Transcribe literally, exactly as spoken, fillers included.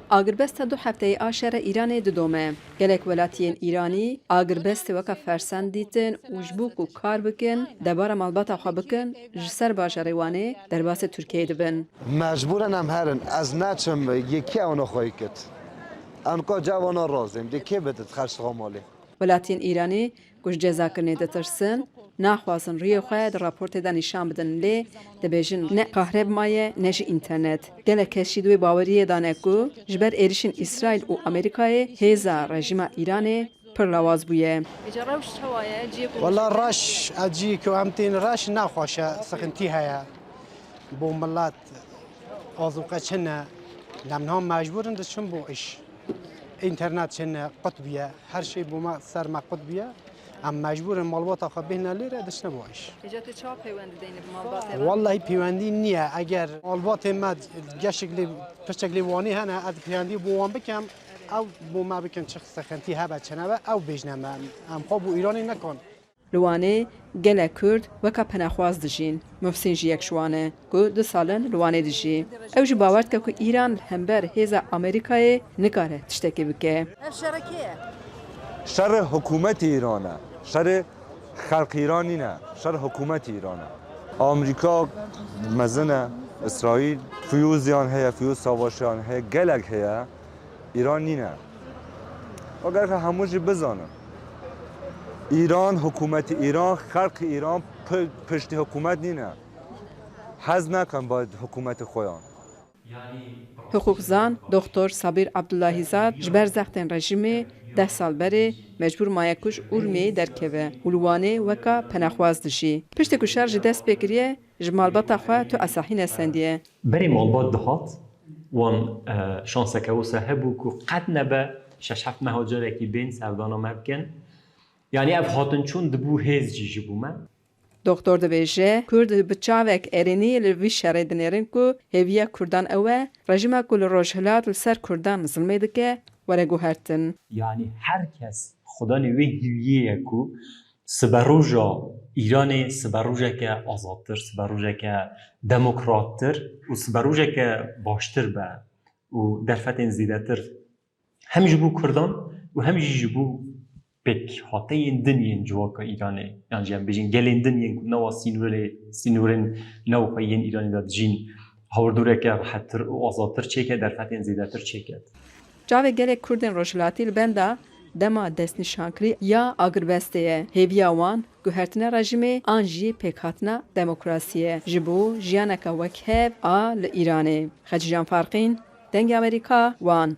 Agirbesta du hefteyê a şerê Îranê didome. Gelek welatiyên Îranî agirbestê weke fersend dîtin û ji bo ku kar bikin, debara malbata xwe bikin, ji ser bajarê Wanê derbasê Tirkiyeyê dibin. Mecbûren em herin. Ez neçim, yekî ewna xweyî kit. Em ka ca wana razêm, dê kê bidit xerç xwe malê? Welatiyên Îranî ku ji cezakirinê ditirsin, naxwazin rûyê xwe di raportê de nîşan bidin, lê dibêjin ne kahreb maye, ne jî înternet. Gelek kes jî di wê baweriyê de ne ku ji ber êrişên Îsraîl û Amerîkayê hêza rejîma Îranê pir lawaz bûye. Îca rewş çawa ye? Ciyê ku Wela reş, ez ciyê ku em tên reş ne xweş e, sixintî heye. Bo milet azoqe çi ne, lem niha mecbûr in diçin bo îş. Înternet çi ne, qut bûye. Her şey bo me, ser me qut bûye. Em mecbûr in malbata xwe bihne lêre, diçine bo îş. Îca tu çawa peywendî deyne bi malbatê re? Wellahî peywendî niye. Eger malbatê me geşek lê, piçek lê Wanê hene, ez peywendî bo wan bikem, ew bo me bikin çi sixintî hebe çi nebe, ew bêjne me. Em xwe bo Îranê nekan. Li Wanê gelek Kurd weka penexwaz dijîn. Muhsîn jî yek ji wan e, ku du sal in li Wanê dijî. Ew jî bawer dike ku Îran li hember hêza Amerîkayê nikare tiştekê bike. Ev şerê kê ye? Şerê hikûmetê Îran e. Şerê xelkê Îran nîne. Şerê hikûmetê Îran e. Amerîka mezin e, Îsraîl fiyûziyan heye, fiyûz savaşiyan heye, gelek heye. Îran nîne. O gerek hemû jî bizanin. Îran, hikûmetê Îran, xelkê Îran pi-, piştî hikûmet nîne. Hez nakin bi hikûmetê xwe yan. Hiqûqzan Doktor Sabîr Abdullahîzad ji ber zextên rejîmê deh sal berê mecbûr maye ku ji Urmiyê derkeve û li Wanê weka penexwaz dijî. Piştî ku şer ji dest pê kiriye, ji malbata xwe tu esahî nesendiye. Berê malbat dihat, wan, e, şanseke wisa hebû ku qet nebe şeş heft meha carekî bên serdana me bikin. Yanî ev hatinçûn dibû hêz jî ji bo me. Doktor dibêje, Kurd bi çavek erênî li vî şerê dinêrin ku hêviya Kurdan ew e, rejîma ku li Rojhilat li ser Kurdan zilmê dike, were guhertin. Yanî her kes xwedanê wê hîviyê ye ku siberoja Îranê siberojeke azadtir, siberojeke demokrattir û siberojeke baştir be û derfetên zêdetir hem ji bo Kurdan û hem jî ji bo pêkhateyên din yên civaka Îranê, yan jî em bêjin gelên din yên ku nava sînorê, sînorên navxweyî yên Îranê de dijîn, hawirdoreke rehettir û azadtir çêke, derfetên zêdetir çêke. Çavê gelek Kurdên Rojhilatî li benda dema destnîşankirî ya agirbestê ye. Hêviya wan guhertina rejîmê an jî pêkhatina demokrasiyê ye ji bo jiyaneke wekhev a li Îranê. Xecîcan Farqîn, Dengê Amerîka, Wan.